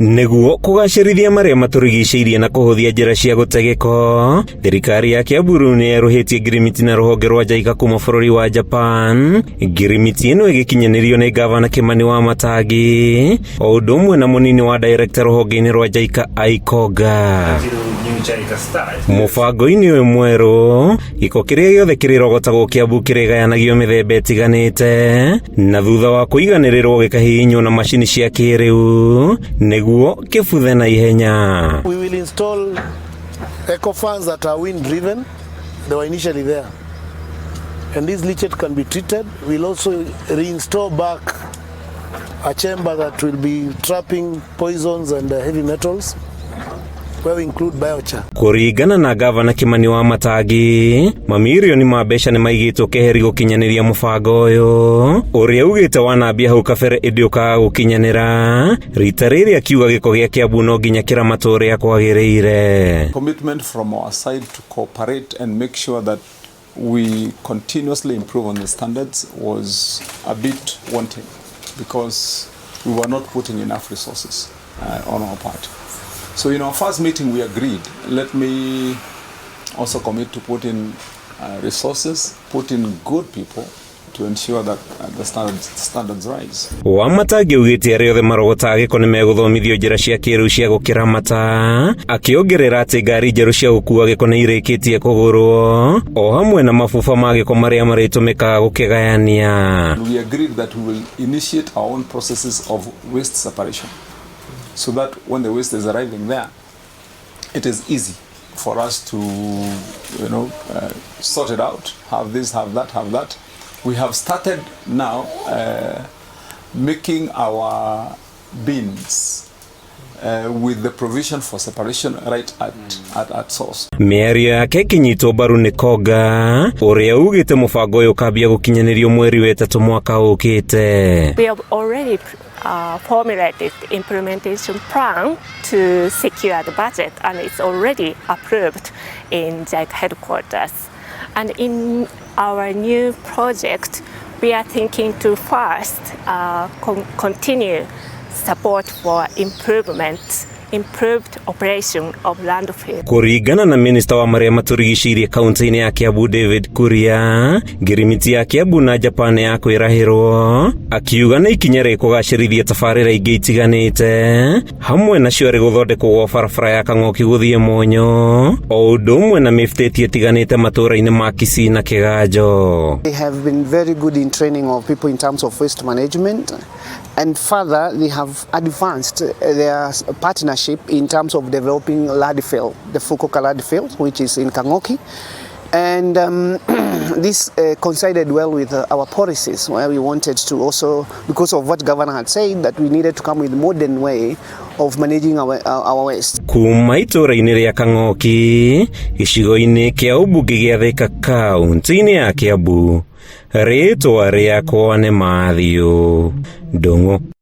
Nĩguo kũgacĩrithia marĩa matũrigicĩirie na kũhũthia njĩra cia gũte gĩko, thirikari ya Kiambu rĩu nĩ yerũhĩtie ngirimiti na rũhonge rwa JICA kuma bũrũri wa Japan. Ngirimiti ĩno ĩgĩkinyanĩrio nĩ ngavana Kĩmani wa Matangi o ũndũ ũmwe na mũnini wa director rũhonge-inĩ rwa JICA Aikonga. Mũbango-inĩ ũyũ mwerũ, gĩko kĩrĩa gĩothe kĩrĩrogotagwo Kiambu kĩrĩgayanagio mĩthemba ĩtiganĩte na thutha wa kũiganĩrĩrwo gĩkahihinywo na macini cia kĩrĩu nĩguo kĩbuthe na ihenya. We will install eco fans that are wind driven. They were initially there. And this leachate can be treated. We'll also reinstall back a chamber that will be trapping poisons and heavy metals, where we include biochar. Kũringana na ngavana Kĩmani wa Matangi, mamirioni ma mbeca nĩ maigĩtwo keheri gũkinyanĩria mũbango ũyũ ũrĩa ugĩte wanambia hau kabere ĩndĩ ũkaga gũkinyanĩra rita rĩrĩ, akiuga gĩko gĩa Kiambu no nginya kĩramatwo ũrĩa kwagĩrĩire. Commitment from our side to cooperate and make sure that we continuously improve on the standards was a bit wanting because we were not putting enough resources on our part. So in our first meeting we agreed, let me also commit to put in resources, put in good people to ensure that the standards rise. Wamatangi augĩte arĩa othe marogotaga gĩko nĩ megũthomithio njĩra cia kĩrĩu cia gũkĩramata, akĩongerera atĩ ngari njerũ cia gũkua gĩko nĩ irĩkĩtie kũgũrwo o hamwe na mabuba ma gĩko marĩa marĩtũmĩkaga gũkĩgayania. We agreed that we will initiate our own processes of waste separation so that when the waste is arriving there, it is easy for us to sort it out, have this, have that, have that. We have started now making our bins with the provision for separation right at source. Mĩario yake ĩkĩnyitwo mbaru nĩ Konga ũrĩa ugĩte mũbango ũyũ ũkambia gũkinyanĩrio mweri wa ĩtatũ mwaka ũkĩte. We have already formulated the implementation plan to secure the budget, and it's already approved in JICA headquarters. And in our new project, we are thinking to first continue support for improved operation of landfill. Kũringana na minista wa marĩa matũrigicĩirie kaunti-inĩ ya Kiambu David Kuria, ngirimiti ya Kiambu na Japan ya kwĩrahĩrwo, akiuga nĩ ikinya rĩkũgacĩrithia tabarĩra ingĩ itiganĩte hamwe nacio arĩ gũthondekwo gwa barabara ya Kang'oki gũthiĩ Monyo o ũndũ ũmwe na mĩbĩtĩ ĩtiganĩte matũũra-inĩ ma Kisii na Kĩganjo. They have been very good in training of people in terms of waste management, and further they have advanced their partnership in terms of developing landfill, the Fukuoka landfill, which is in Kangoki. And this coincided well with our policies, where we wanted to also, because of what governor had said, that we needed to come with modern way of managing our waste. Kuma itũũra-inĩ rĩa Kang'oki gĩcigo-inĩ kĩa ũmbunge gĩa Thika kaunti-inĩ ya Kiambu, rĩtwa rĩakwa nĩ Matthew Ndung'u.